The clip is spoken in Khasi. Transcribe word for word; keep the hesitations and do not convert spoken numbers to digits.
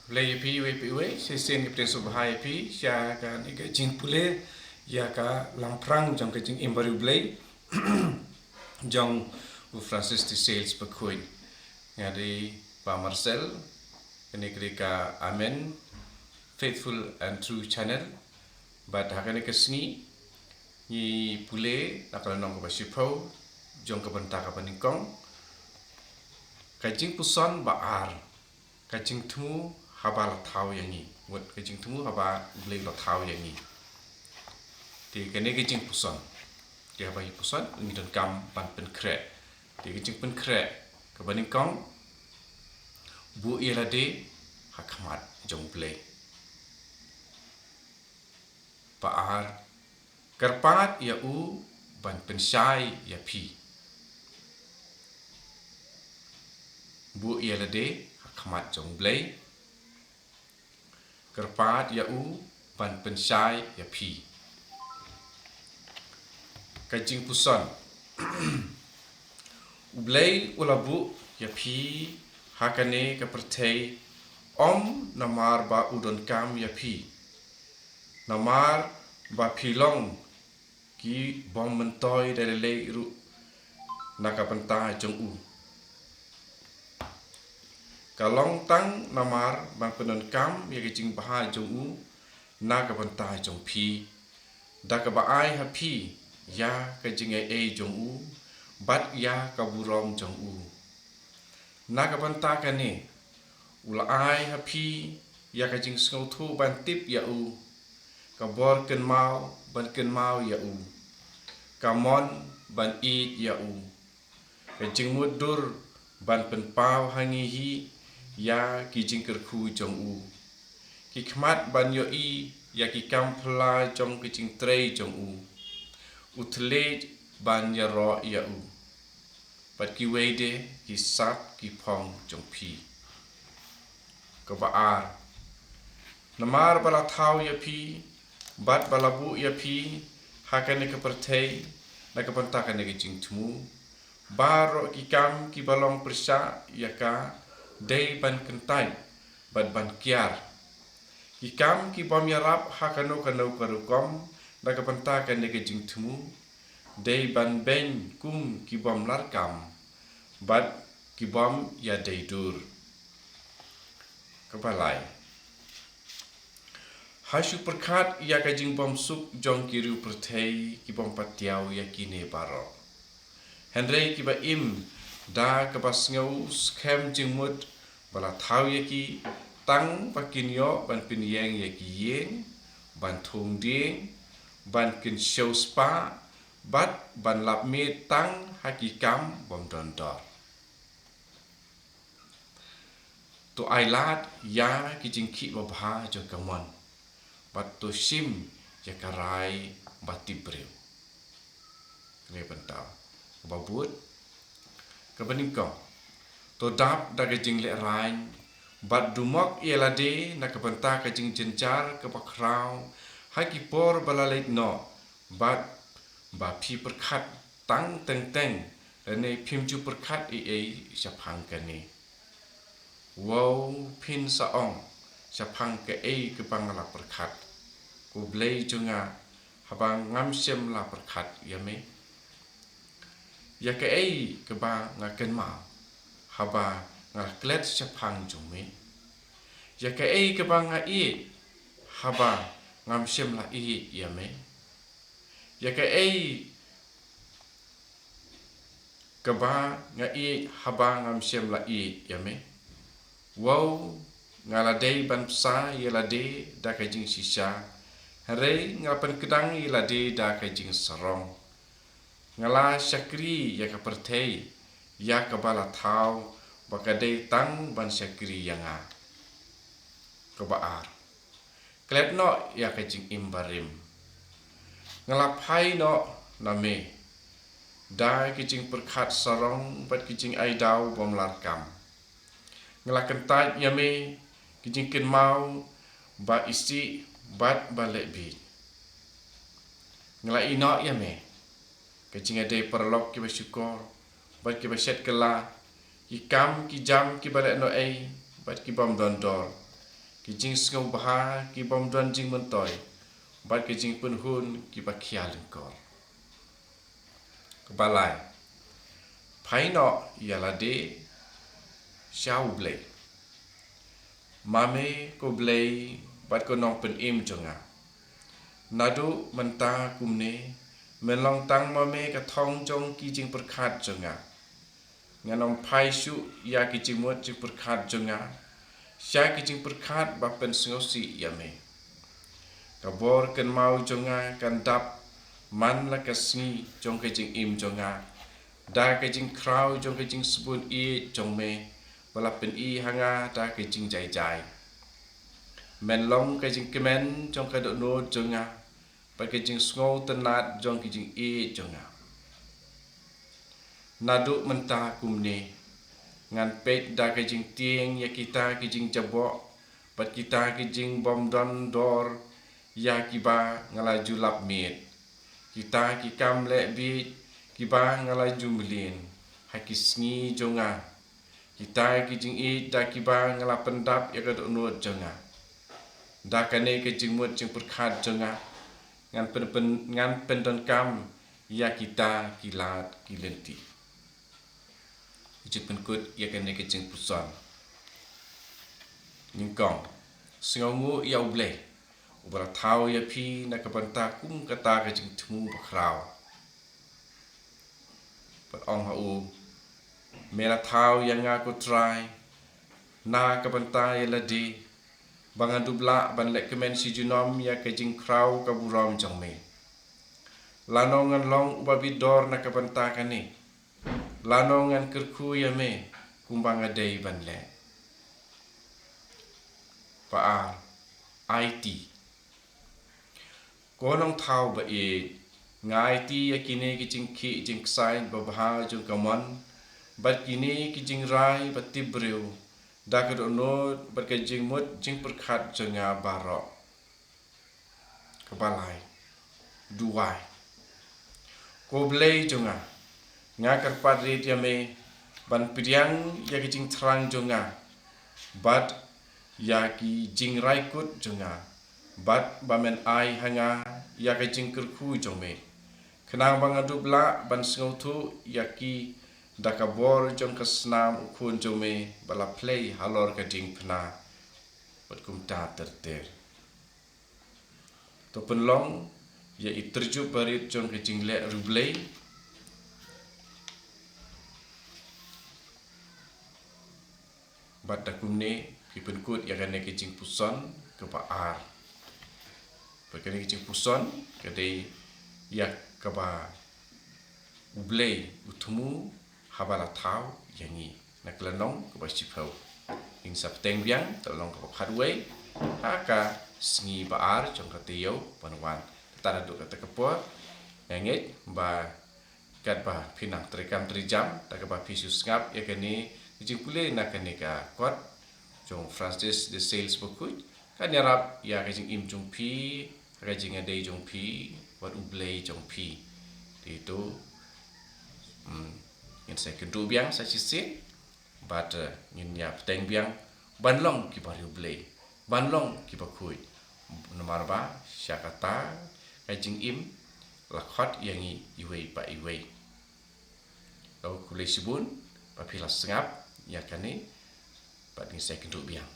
Blei ïa phi iwei pa iwei, shisien nga pdiang sngewbha ïa phi sha kane ka jingpule ïa ka lamphrang jong ka jingim bariewblei jong u Francis de Sales Bakhuid. Nga dei Pa Marcel, kane ka dei ka Amen Faithful and True Channel. Bad ha kane ka sngi ngi pule na ka lynnong kaba shiphew jong ka bynta kaba nyngkong, ka jingpuson ba ar. Ka jingthmu haba la thaw ïa ngi. Wat ka jingthmu haba U Blei u la thaw ïa ngi. Te kane ka jingpuson, te haba ngi puson ngi donkam ban pynkhreh. Te ka jingpynkhreh kaba nyngkong, buh ïa lade ha khmat jong U Blei. Ba ar, kyrpad ïa u ban pynshai ïa phi. Buh ïa lade ha khmat jong U Blei. Kyrpad ïa u ban pynshai ïa phi. Ka jingpuson. U Blei u la buh ïa phi ha kane ka pyrthei, ym namar ba u donkam ïa phi, namar ba phi long ki bym myntoi da lei lei ruh na ka bynta jong u. Ka long tang namar ban pyndonkam ïa ka jingbha jong u na ka bynta jong phi, da kaba ai ha phi ïa ka jingaiei jong u bad ïa ka burom jong u. Na ka bynta kane, u la ai ha phi ïa ka jingsngewthuh ban tip ïa u, ka bor kynmaw ban kynmaw ïa u, ka mon ban ïeit ïa u, ka jingmutdur ban pynpaw ha ngi hi ïa ki jingkyrkhu jong u, ki khmat ban ïohi ïa ki kam phylla jong ka jingtrei jong u, u thylliej ban ïaroh ïa u, bad kiwei de ki sap ki phong jong phi. Kaba ar, namar ba la thaw ïa phi bad ba la buh ïa phi ha kane ka pyrthei na ka bynta kane ka jingthmu, baroh ki kam kiba long pyrshah ïa ka dei ban kyntait bad ban kiar. Ki kam ki bym ïarap ha kano kano ka rukom na ka bynta kane ka jingthmu, dei ban beiñ kum ki bym larkam bad ki bym ïadei dur. Kaba lai, ha shu pyrkhat ïa ka jingbymsuk jong ki riew pyrthei ki bym patiaw ïa kine baroh. Hynrei kiba im da kaba sngew skhem jingmut ba la thaw ïa ki tang ba kin ïoh ban pynïeng ïa ki ïing, ban thung dieng, ban kynshew spah, bad ban lap miet tang ha ki kam bym don dor. To ailad ïa ki jingkhih babha jong ka mon, bad to shim ïa ka rai ba tip briew. Kane bynta kaba bud. Kaba nyngkong, to dap da ka jinglehrain bad dumok ïa lade na ka bynta ka jingjynjar kaba khraw ha ki por ba la leit noh, bad ba phi pyrkhat tang teng teng lane phim ju pyrkhat ei ei shaphang kane. Wow, phin sa ong shaphang kaei kaba nga la pyrkhat, ko Blei jong nga, haba ngam shym la pyrkhat ïa me? Ïa kaei kaba nga kynmaw haba nga la klet shaphang jong me? Ïa kaei kaba nga ïeit haba ngam shym la ïeit ïa me? Ïa kaei kaba nga ïeit haba ngam shym la ïeit ïa me? Wow, nga la dei ban bsa ïa lade da ka jingshisha, hynrei nga la pynkdang ïa lade da ka jingsarong. Nga la shakri ïa ka pyrthei ïa kaba la thaw ba ka dei tang ban shakri ïa nga. Kaba ar, klet noh ïa ka jingim barim. Nga la phai noh na me da ki jingpyrkhat sarong bad ki jingai daw bym larkam. Nga la kyntait ïa me ki jingkynmaw ba isih bad ba lehbit. Nga la ïehnoh ïa me ka jingïadei paralok kiba shukor bad kiba shet kylla, ki kam ki jam kiba lehnohei bad ki bym don dor, ki jingsngewbha ki bym don jingmyntoi, bad ki jingpynhun kiba khia lyngkor. Kaba lai, phai noh ïa lade sha U Blei. Ma me ko Blei bad ko Nongpynim jong nga. Naduh mynta kumne, men long tang ma me ka thong jong ki jingpyrkhat jong nga. Ngan ym phai shuh ïa ki jingmut jingpyrkhat jong nga sha ki jingpyrkhat ba pynsngewsih ïa me. Ka bor kynmaw jong nga kan dap man la ka sngi jong ka jingim jong nga, da ka jingkhraw jong ka jingsbun ïeit jong me ba la pyni ha nga da ka jingjai jai. Men long ka jingkmen jong ka dohnud jong nga, bad ka jingsngewtynnad jong ka jingïeit jong nga. Naduh mynta kumne, ngan peit da ka jingtieng ïa kita ki jingjaboh bad kita ki jingbymdon dor ïa kiba nga la ju lap miet, kita ki kam leh bieit kiba nga la ju mlien ha ki sngi jong nga, kita ki jingïeit da kiba nga la pyndap ïa ka dohnud jong nga. Da kane ka jingmut jingpyrkhat jong nga, ngan pyn, pyn, ngan pyndonkam ïa kita ki lad ki lynti. Jingpynkut ïa kane ka jingpuson. Nyngkong, sngewnguh ïa U Blei uba la thaw ïa phi na ka bynta kum kata ka jingthmu bakhraw. Bad ong ha u, me la thaw ïa nga ko Trai na ka bynta ïa lade, ba ngan dup lah ban leh kmen shi junom ïa ka jingkhraw ka burom jong me. Lano ngan long uba bit dor na ka bynta kane, lano ngan kyrkhu ïa me kumba nga dei ban leh. Ba ar, aiti. Ko Nongthaw ba ïeit, nga aiti ïa kine ki jingkhih jingksaid babha jong ka mon bad kine ki jingrai ba tip briew da ka dohnud bad ka jingmut jingpyrkhat jong nga baroh. Kaba lai, duwai. Ko Blei jong nga, nga kyrpad rit ïa me ban pdiang ïa ki jingthrang jong nga bad ïa ki jingrai kut jong nga, bad ba men ai ha nga ïa ka jingkyrkhu jong me, khnang ba nga dup lah ban sngewthuh ïa ki da ka bor jong ka snam u Khun jong me ba la plie halor ka diengphna bad kumta ter ter. To pynlong ïa i tyrjup barit jong ka jingleh riewblei. Bad da kumne phi pynkut ïa kane ka jingpuson kaba ar. Bad kane ka jingpuson ka dei ïa kaba U Blei u thmu haba la thaw ïa ngi. Na ka lynnong kaba shiphew. Ngin sa bteng biang ka lynnong kaba khatwei ha ka sngi ba ar jong ka taïew ban wan. Te naduh kata ka por, nga ngeit ba katba phi nang treikam treijam, da kaba phi shu sngap ïa kane ka jingpule na kane ka kot jong Francis de Sales bakhuid, kan ïarap ïa ka jingim jong phi, ka jingïadei jong phi bad U Blei jong phi. Te to, hmm, ngin sa ïakynduh biang sa shisien, bad, eh, ngin ïa bteng biang ban long kiba riewblei, ban long kiba khuid. Namar ba sha kata ka jingim la khot ïa ngi iwei pa iwei. Khublei shibun ba phi la sngap ïa kane, bad ngin sa ïakynduh biang.